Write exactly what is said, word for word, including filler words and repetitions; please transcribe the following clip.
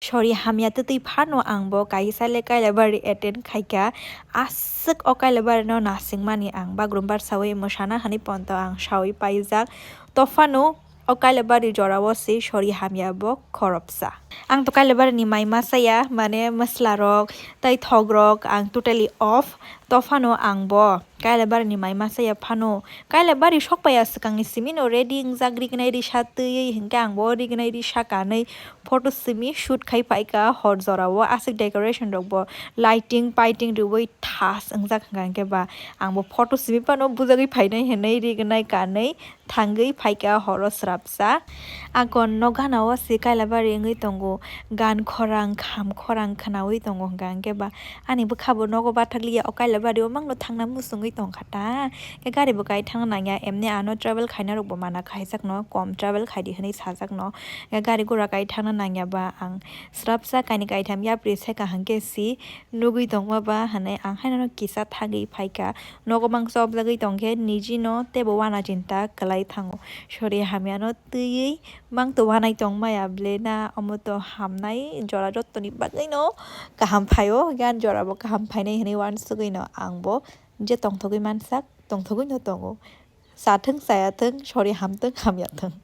Sori hamya twtwi phano ang bo kaisa le Kailabari attend khaikha. Aswk o Kailabari no nasingmani ang bagroom bar sawi mwsana hwnwi ponto ang sawi paijak. Tophano o Kailabari jorao se sori hamya bo khoroksa. Ang to Kailabari ni mai masa ya, mane mwsla rok tei thok rok ang totally off. Tophano ang bo Kailabari ni mai masa ya phano. Kailabari sok paiya swkang ni simi no ready wngjak rignai risa twiwi, hinkhe ang bo rignai risa kanwi photo simi shoot khai phaikha hor jorao. Aswk decoration rok bo lighting paiting rwui thas wngjak hwnka hinkhe ba ang bo photo simi phano bujagwi phainai hinwi rignai kanwi thangwi phaikha horo srapsa. Akon no gana o se Kailabari wngwi tongo, gan khorang kham khorang khwnawi tongo hwnka hinkhe ba ani bwkha bo nogo bathakliya o Kailabari o mangno thangna muchungwi tongkha ta. Khe gari bo kai thangna nangya, emni ano travel khaina rok bo mana khaijak no, kom travel khaidi hinwi sajak no. Khe gari gura kai thangna nangya ba ang srapsa kaini kaitham yapri seka hinkhe si nugwi tongma ba hinwi ang haino kisa thagwi phaikha. Nogo mangsa objagwi tongkhe niji no teibo wana chinta kwlai thango. Sori hamya no twiwi mang to wanai tong maya ble na, omo to hamnai jora jottoni bagwi no kaham phaio, gan jora bo kaham phainai hinwi wansugwi no ang bo je tongthogwi mansak tongthogwi no tongo. Chathwng chayathwng, sori hamthwng hamyathwng.